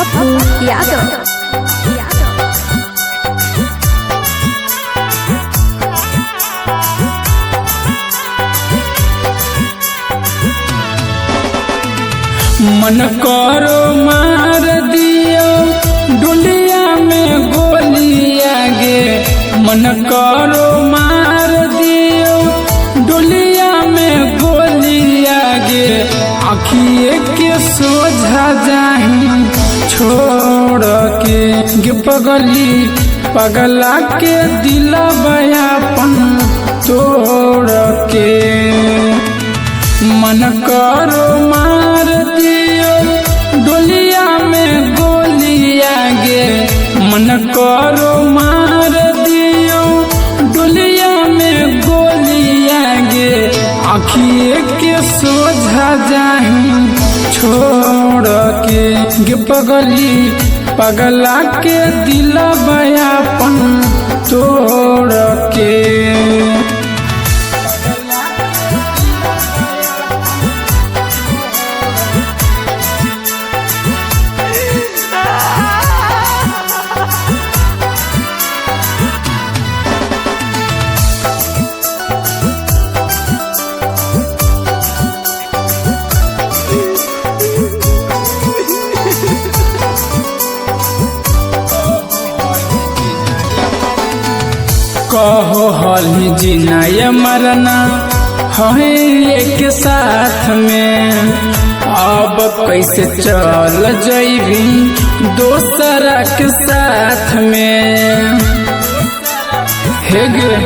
पप्पू यादव। मन करो मार दियो डुलिया में गोलिया गे, मन करो मार दियो डुलिया में गोलिया गे, आखिए के सोझा जाही छोड़ के गे पगली, पगला के दिल बयापन तोड़ के। मन करो मार दियो डोलिया में गोलिया गे, मन करो मार दियो डोलिया में गोलिया गे, आखिए के सोझा जाही छोड़ के गे पगली, पगला के दिल बयापन तोड़ के। कहो हली जीना ये मरना है एक साथ में, अब कैसे चल जैबी दोसरा के साथ में। हे गे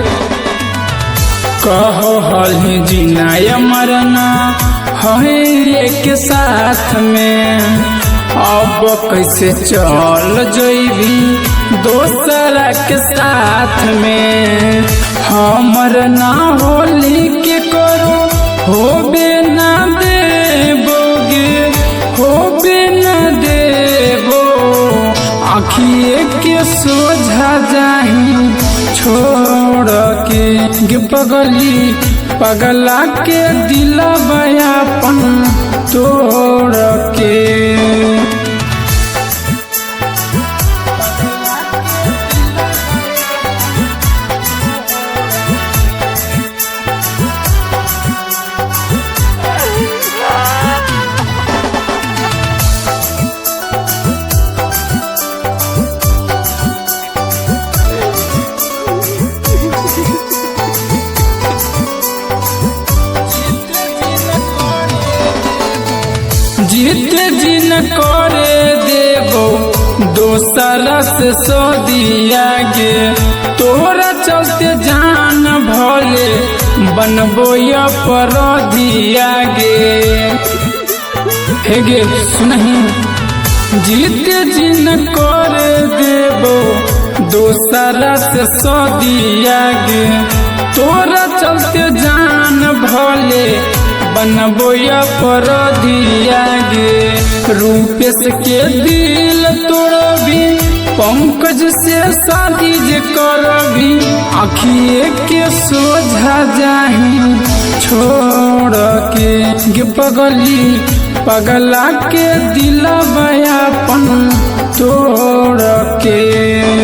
कहो हली जीना ये मरना है एक साथ में, अब कैसे चल जैबी दोसरा के साथ में। हमर ना होली के करो होबे ना देबोगे, होबे ना देबो, आखिए के सोझा जाही छोड़ के गे पगली, पगला के दिल बयापन तोड़ के। जीत जिन करे देबो दोसरा से सो दिया गे, तोरा चलते जान भले बनबो या पर दिया गे। हे गे सुनही जीत जिन करे देबो दोसरा से सो दिया गे, तोरा चलते जान भले बनबो या पर दिया गे। रूपेश के दिल तोड़बी पंकज से शादी जे करबी, आखिए के सोझा जाही छोड़ के गे पगली, पगला के दिल बयापन तोड़ के।